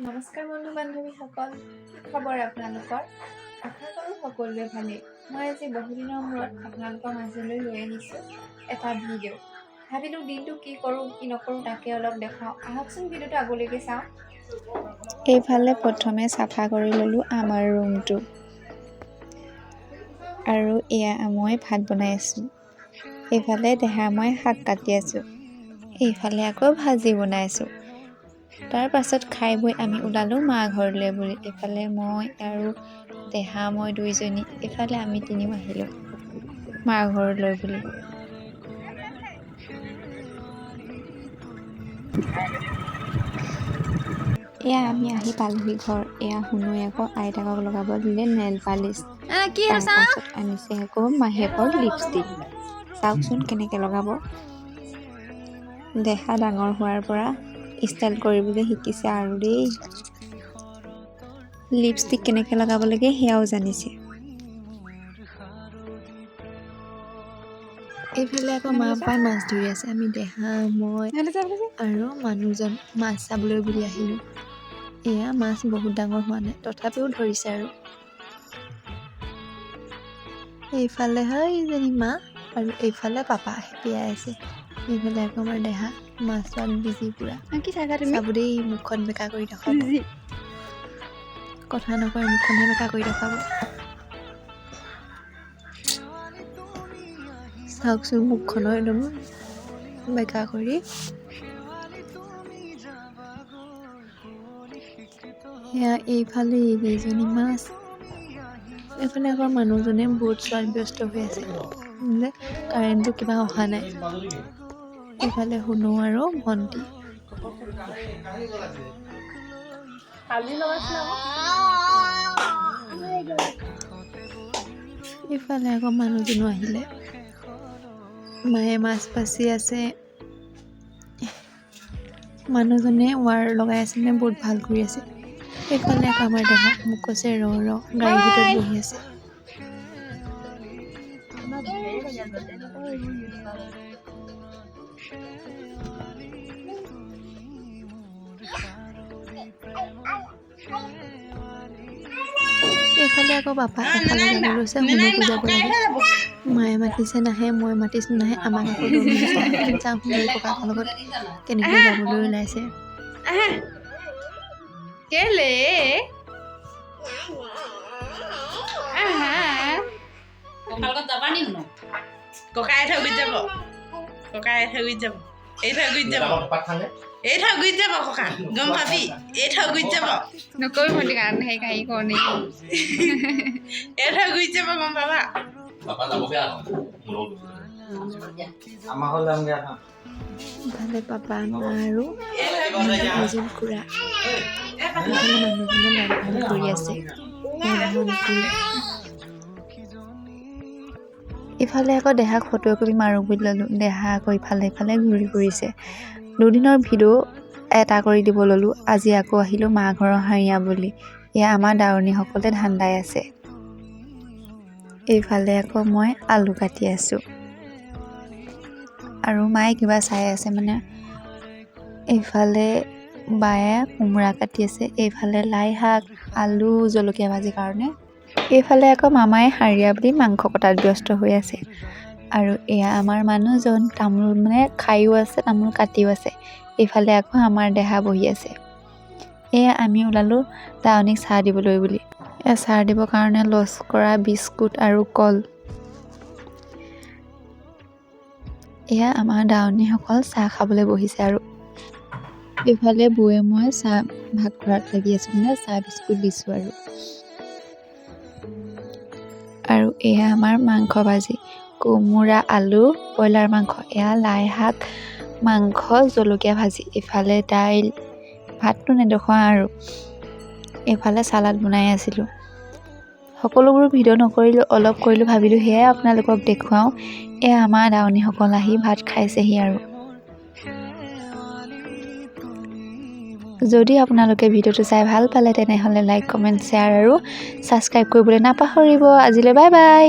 নমস্কাৰ বন্ধু বান্ধৱীসকল, কি খবৰ আপোনালোকৰ? আশা কৰোঁ সকলোৱে ভালেই। মই আজি বহুদিনৰ মূৰত আপোনালোকৰ মাজলৈ লৈ আহিছোঁ এটা ভিডিঅ'। ভাবিলোঁ দিনটো কি কৰোঁ কি নকৰোঁ তাকে অলপ দেখুৱাওঁ। আহকচোন, ভিডিঅ'টো আগলৈকে চাওঁ। এইফালে প্ৰথমে চাফা কৰি ল'লোঁ আমাৰ ৰুমটো আৰু এয়া মই ভাত বনাই আছোঁ। এইফালে দেহা মই শাক কাটি আছোঁ, এইফালে আকৌ ভাজি বনাইছোঁ। তাৰ পাছত খাই বৈ আমি ওলালোঁ মা ঘৰলৈ বুলি। এইফালে মই আৰু দেহা মই দুইজনী, এইফালে আমি তিনিও আহিলোঁ মা ঘৰলৈ বুলি। এয়া আমি আহি পালোহি ঘৰ। এয়া শুনুৱে আকৌ আইতাকক লগাব দিলে নেল পালিচ। কি? তাৰপাছত আনিছে আকৌ মাহীয়েকৰ লিপষ্টিক। চাওকচোন কেনেকৈ লগাব। দেহা ডাঙৰ হোৱাৰ পৰা ষ্টাইল কৰিবলৈ শিকিছে আৰু দেই। লিপষ্টিক কেনেকৈ লগাব লাগে সেয়াও জানিছে। এইফালে আকৌ মা পাপাই মাছ ধৰি আছে। আমি দেহা, মই আৰু মানুহজন মাছ চাবলৈ বুলি আহিলোঁ। এয়া মাছ বহুত ডাঙৰ হোৱা নাই, তথাপিও ধৰিছে। আৰু এইফালে হয় এইজনী মা আৰু এইফালে পাপা খেপিয়াই আছে। এইফালে আকৌ আমাৰ দেহা মাছ চোৱাত বিজি পূৰা। কি চাইছা তুমি? চাব দেই, মুখখন বেকা কৰি দেখুৱাব। কথা নকয়, মুখখনহে বেকা কৰি দেখুৱাব। চাওকচোন, মুখখনৰ একদম বেকা কৰি। সেয়া এইফালে এইকেইজনী মাছ। এইফালে আকৌ মানুহজনে বহুত চোৱাত ব্যস্ত হৈ আছে বোলে, কাৰেণ্টটো কিবা অহা নাই। এইফালে শুনো আৰু ভণ্টি। এইফালে আকৌ মানুহজনো আহিলে। মায়ে মাছ বাচি আছে, মানুহজনে ৱাৰ লগাই আছে, মানে বহুত ভাল কৰি আছে। এইফালে আকৌ আমাৰ দেহা মোক কৈছে ৰ ৰ, গাড়ীৰ ভিতৰত বহি আছে। এইফালে আকৌ পাপা এফালে যাব লৈছে, শুনকো যাব লাগে। মায়ে মাতিছে নাহে, মই মাতিছোঁ নাহে, আমাক আকৌ দৌৰি দিছে। যাওঁ, শুনৈ ককাকৰ লগত কেনেকৈ যাবলৈ ওলাইছে। কেলে আহা? ককাৰ লগত যাবা নি শুনো? ককাই থৈ গুচি যাব, ককাই থৈ গুচি যাব, এই থৈ গুচি যাব, এই থৈ গুচি যাব ককা, গম পাবি, এই থৈ গুচি যাব। নকবি ভণ্টি, কাৰণ সেই কাহি কওঁ নেকি? এই থৈ গুচি যাব, গম পাবা। পাপা যাবগে আকৌ মোৰ লগত। আমাৰ ঘৰলৈ যামগে আহা। ইফালে পাপা, মা আৰু এজন খুৰা। ইফালে মানুহজনে লাইট ভাল কৰি আছে। এয়া ভণ্টি। ইফালে আকৌ দেহাক ফটো একপি মাৰোঁ বুলি ল'লোঁ। দেহা আকৌ ইফালে ইফালে ঘূৰি ফুৰিছে। দুদিনৰ ভিডিঅ' এটা কৰি দিব ল'লোঁ। আজি আকৌ আহিলোঁ মা ঘৰৰ হাৰিয়া বুলি। এয়া আমাৰ দাৱনীসকলে ধান দাই আছে। এইফালে আকৌ মই আলু কাটি আছোঁ আৰু মায়ে কিবা চাই আছে মানে। এইফালে বায়ে কোমোৰা কাটি আছে, এইফালে লাই শাক, আলু, জলকীয়া ভাজিৰ কাৰণে। এইফালে আকৌ মামাই হাৰিয়া বুলি মাংস কটাত ব্যস্ত হৈ আছে। আৰু এয়া আমাৰ মানুহজন তামোল মানে খায়ো আছে, তামোল কাটিও আছে। এইফালে আকৌ আমাৰ দেহা বহি আছে। এয়া আমি ওলালোঁ দাৱনীক চাহ দিবলৈ বুলি। এয়া চাহ দিবৰ কাৰণে লস্কৰা, বিস্কুট আৰু কল। এয়া আমাৰ দাৱনীসকল চাহ খাবলৈ বহিছে আৰু এইফালে বৌয়ে মই চাহ ভাগ কৰাত লাগি আছোঁ, মানে চাহ বিস্কুট দিছোঁ। আৰু আৰু এয়া আমাৰ মাংস ভাজি, কোমোৰা, আলু, ব্ৰইলাৰ মাংস। এয়া লাই শাক, মাংস, জলকীয়া ভাজি, ইফালে দাইল, ভাতটো নেদেখুৱাওঁ। আৰু এইফালে চালাড বনাই আছিলোঁ। সকলোবোৰ ভিডিঅ' নকৰিলোঁ, অলপ কৰিলোঁ, ভাবিলোঁ সেয়াই আপোনালোকক দেখুৱাওঁ। এয়া আমাৰ দাৱনীসকল আহি ভাত খাইছেহি। আৰু যদি আপোনালোকে ভিডিঅ'টো চাই ভাল পালে, তেনেহ'লে লাইক, কমেণ্ট, শ্বেয়াৰ আৰু ছাবস্ক্ৰাইব কৰিবলৈ নাপাহৰিব। আজিলৈ বাই বাই।